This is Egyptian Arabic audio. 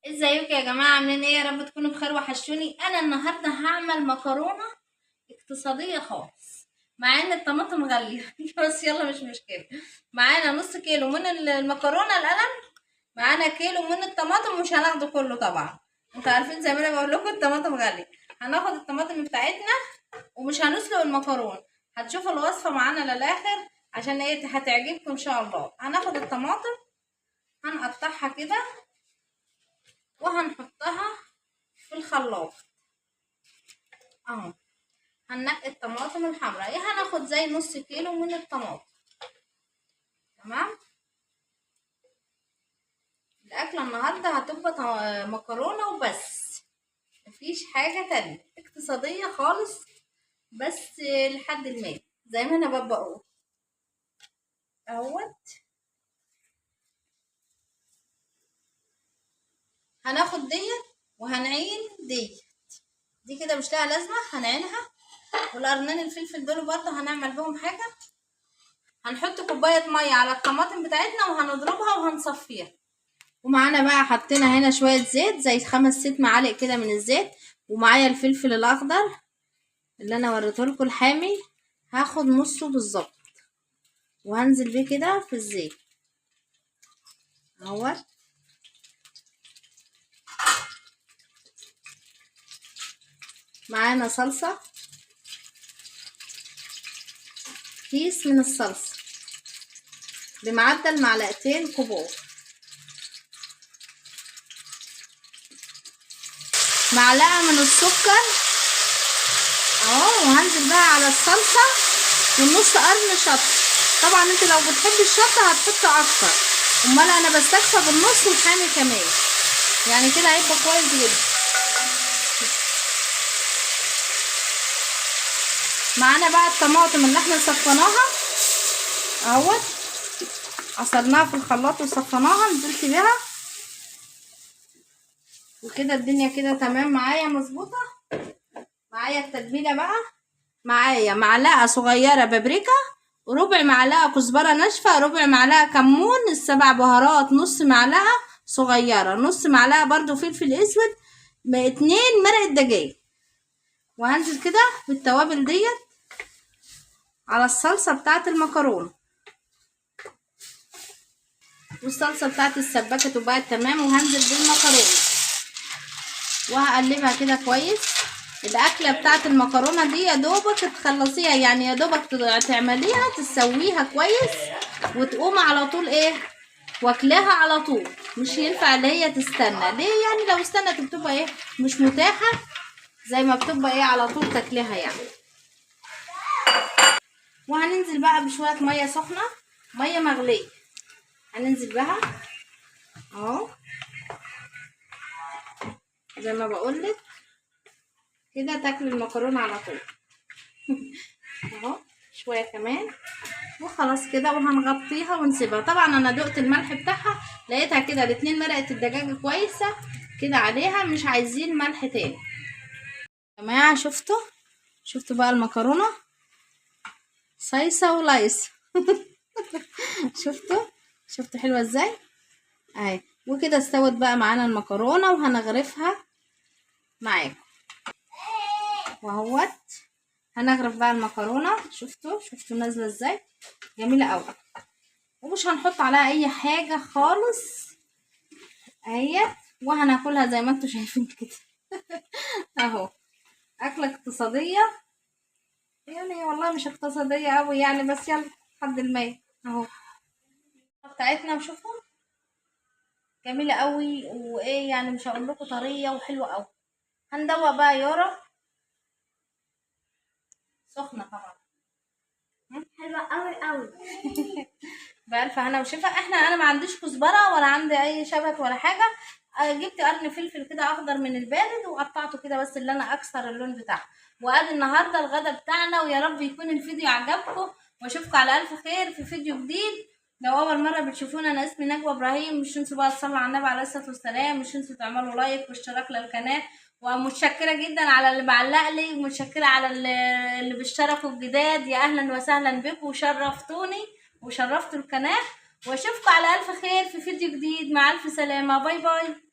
ازيكم يا جماعة؟ عاملين ايه؟ يا رب تكونوا بخير. وحشوني. انا النهارده هعمل مكرونه اقتصادية خالص، مع ان الطماطم غالية بس يلا مش مشكلة. معانا نص كيلو من المكرونه القلم، معانا كيلو من الطماطم، مش هناخده كله طبعا، انتوا عارفين زي ما انا بقول لكم الطماطم غالية. هناخد الطماطم بتاعتنا ومش هنسلق المكرونه، هتشوفوا الوصفة معانا للاخر عشان ايه هتعجبكم ان شاء الله. هناخد الطماطم هنقطعها كده وهنحطها في الخلاط اهو. هننقي الطماطم الحمراء، ايه هناخد زي نص كيلو من الطماطم. تمام. الاكلة النهارده هتبقى مكرونه وبس، مفيش حاجة تانية، اقتصادية خالص بس لحد المال زي ما انا ببقى اقول اهوت. هناخد ديت وهنعين ديت، دي كده مش لها لازمه هنعينها. والقرنين الفلفل دول برضه هنعمل بهم حاجة. هنحط كوباية مية على الطماطم بتاعتنا وهنضربها وهنصفيها. ومعانا بقى حطينا هنا شوية زيت زي 5 6 معالق كده من الزيت، ومعايا الفلفل الاخضر اللي انا وريته لكم الحامي، هاخد نصه بالظبط وهنزل بيه كده في الزيت اهوت. معانا صلصه، كيس من الصلصه بمعدل معلقتين كبار، معلقه من السكر اهو. وهنزل بقى على الصلصه والنص قرن شطه. طبعا انت لو بتحبي الشطه هتحطي اكتر، امال انا بستكفى بالنص الحامي كمان، يعني كده هيبقى كويس جدا. معانا بقى الطماطم اللي احنا صفيناها اهوت، عصرناها في الخلاط وصفيناها، نزلت بيها وكده الدنيا كده تمام معايا مظبوطة. معايا التتبيله بقى، معايا معلقه صغيرة بابريكا، وربع معلقه كزبره ناشفة، ربع معلقه كمون، السبع بهارات نص معلقه صغيرة، نص معلقه برضو فلفل اسود، 2 مرقه دجاج. وهنزل كده بالتوابل ديت على الصلصه بتاعه المكرونه. والصلصه بتاعه السباكه تبقى تمام. وهنزل بالمكرونه وهقلبها كده كويس. الاكلة بتاعه المكرونه دي يا دوبك تخلصيها، يعني يا دوبك تعمليها تسويها كويس وتقوم على طول ايه واكلها على طول، مش ينفع اللي هي تستنى. ليه؟ يعني لو استنت بتبقى ايه مش متاحة زي ما بتبقى ايه على طول تاكلها يعني. وهننزل بقى بشوية مية سخنة، مية مغليه هننزل بها اهو زي ما بقولك كده، تاكل المكرونه على طول اهو. شوية كمان وخلاص كده، وهنغطيها ونسيبها. طبعا انا دقت الملح بتاعها لقيتها كده الاتنين مرقه الدجاج كويسة كده عليها، مش عايزين ملح تاني يا جماعة. شفتوا بقى المكرونه صيصه ولايصه شفتوا حلوة ازاي اهي. وكده استوت بقى معانا المكرونه وهنغرفها معاكم واهوت. هنغرف بقى المكرونه. شفتوا نازله ازاي، جميلة قوي، ومش هنحط عليها اي حاجة خالص اهي، وهناكلها زي ما انتم شايفين كده اهو. اكله اقتصادية يعني، والله مش اقتصادية قوي يعني، بس يلا لحد المية اهو بتاعتنا. وشوفوا جميلة قوي، وايه يعني مش هقول لكم، طرية وحلوه قوي. هندوق بقى يارا، سخنة طبعا، حلوة قوي قوي بألف هنا وشفا. انا ما عنديش كزبره ولا عندي اي شبت ولا حاجة، جبت قرن فلفل كده اخضر من البارد وقطعته كده بس اللي انا اكسر اللون بتاعه. وادي النهارده الغدا بتاعنا، ويا رب يكون الفيديو عجبكم، واشوفكم على الف خير في فيديو جديد. لو اول مرة بتشوفونا، انا اسمي نجوى ابراهيم. مش تنسوا بقى تصلوا على النبي عليه الصلاة والسلام، مش تنسوا تعملوا لايك واشتراك للقناة. ومتشكره جدا على اللي معلق لي، ومتشكره على اللي بيشتركوا الجداد. يا اهلا وسهلا بكم، وشرفتوني وشرفتوا القناة. واشوفكم على الف خير في فيديو جديد. مع الف سلامه، bye bye.